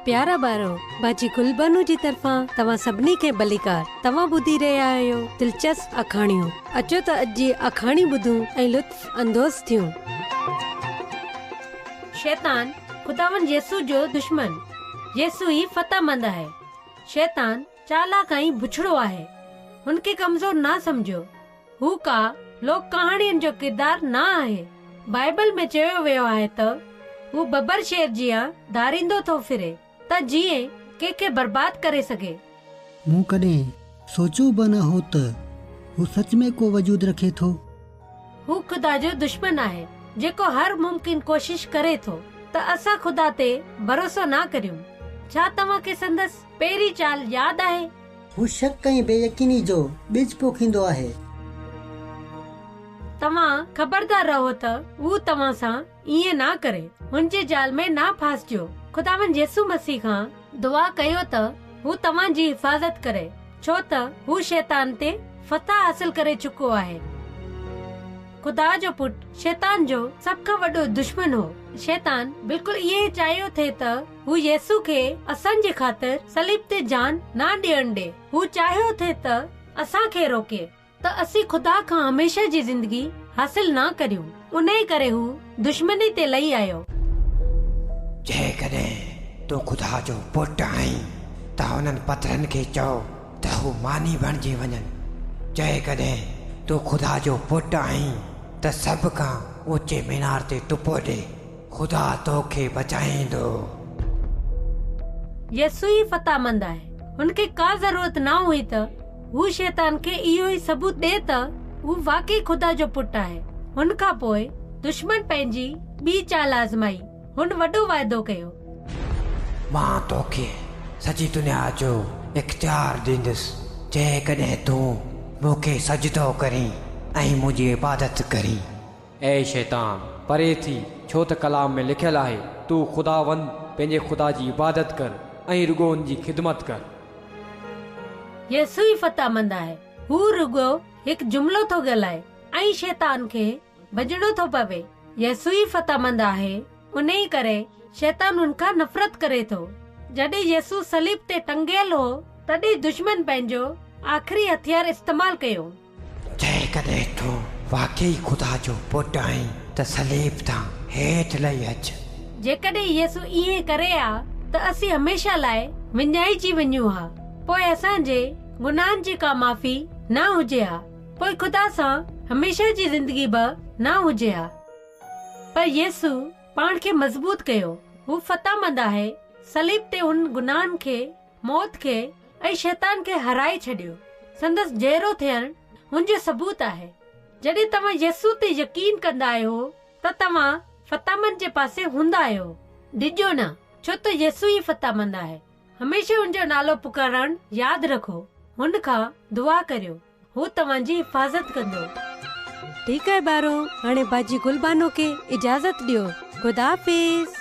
پيارا ٻارو، باجي گلبانو جي طرفان توهان سڀني کي ڀليڪار. توهان ٻڌي رهيا آهيو دلچسپ آکاڻيون. اچو ته اڄ جي آکاڻي ٻڌون ۽ لطف اندوز ٿيون. شيطان خداوند يسوع جو دشمن. يسوع ئي فتحمند آهي. شيطان چالاڪ ۽ بڇڙو آهي. هن کي ڪمزور نه سمجهو. هو ڪا لوڪ ڪهاڻين جو ڪردار نه آهي. بائيبل ۾ چيو ويو آهي ته هو ببر شير جيان ڌاريندو ٿو ڦري ته جيئن ڪنهن کي برباد ڪري سگهي. مون ڪڏهن سوچيو به نه هو ته هو سچ ۾ ڪو وجود رکي ٿو. هو خدا جو دشمن آهي، جيڪو هر ممڪن ڪوشش ڪري ٿو ته اسان خدا تي ڀروسو نه ڪريون. ڇا توهان کي سندس پهرين چال ياد آهي؟ هو شڪ ۽ بي يقيني جو ٻج پوکيندو آهي. توهان خبردار رهو ته هو توهان سان ائين نه ڪري. هن جي جال ۾ نه ڦاسجو. خداوند يسوع مسيح کان دعا ڪيو ته هو توهان جي حفاظت ڪري، ڇو ته هو شيطان تي فتح حاصل ڪري چڪو آهي. خدا جو پٽ شيطان جو سڀ کان وڏو دشمن هو. شيطان بلڪل ائين چاهيو ٿي ته هو يسوع کي اسان جي خاطر صليب تي جان نه ڏيڻ ڏي. هو چاهيو ٿي ته اسان کي روڪي ته اسين خدا کان هميشه جي زندگي حاصل نه ڪريون. انهيء ڪري هو دشمني تي لهي آيو. جيڪڏهن تون خدا جو پٽ آهين ته انهن پٿرن کي چئو ته هو ماني بڻجي وڃن. جيڪڏهن تون خدا جو پٽ آهين ته سڀ کان اوچي مينار تي ٽپو ڏي. خدا تو کي بچائيندو. يسوع ئي فتحمند آهي. هن کي ڪا ضرورت نه هئي ته هو شيطان کي اهو ئي ثبوت ڏئي ته هو واقعي خدا جو پٽ آهي. هن کان پوء دشمن پنهنجي ٻي چال آزمائي. هن وڏو واعدو ڪيو. مان توکي سڄي دنيا جو اختيار ڏيندس، جيڪڏهن تون مون کي سجدو ڪرين ۽ منهنجي عبادت ڪرين. اي شيطان! پري ٿي، ڇو ته ڪلام ۾ لکيل آهي، تون خداوند پنهنجي خدا جي عبادت ڪر ۽ رڳو ان جي خدمت ڪر. يسوع ئي فتحمند آهي. هو رڳو هڪ جملو ٿو ڳالهائي ۽ شيطان کي ڀڄڻو ٿو پوي. يسوع ئي فتحمند آهي، انهيء ڪري شيطان هن کان نفرت ڪري ٿو. جڏهن يسوع صليب تي ٽنگيل هو، تڏهن دشمن پنهنجو آخري هٿيار استعمال ڪيو. جيڪڏهن تون واقعي خدا جو پٽ آهين ته صليب تان هيٺ لهي اچ. جيڪڏهن يسوع ائين ڪري ها ته اسين هميشه لاء وڃائجي وڃون ها. پوء اسان جي گناهن جي ڪا معافي نه هجي ها. پوء خدا سان هميشه جي زندگي به نه هجي ها. پر يسوع پاڻ کي مضبوط ڪيو. هو فتحمند آهي. صليب تي هن گناهن کي موت کي ۽ شيطان کي هارائي ڇڏيو. سندس جيئرو ٿيڻ هن جو ثبوت آهي. جڏهن توهان يسوع تي يقين ڪندا آهيو ته توهان فتحمند جي پاسي هوندا آهيو. ڊڄو نه، ڇو ته يسوع ئي فتحمند آهي. هميشه هن جو نالو پڪارڻ ياد رکو. هن کان دعا ڪريو. هو توهان جي حفاظت ڪندو. ٺيڪ آهي ٻارو، هاڻي باجي گل بانو کي اجازت ڏيو. خدا حافظ.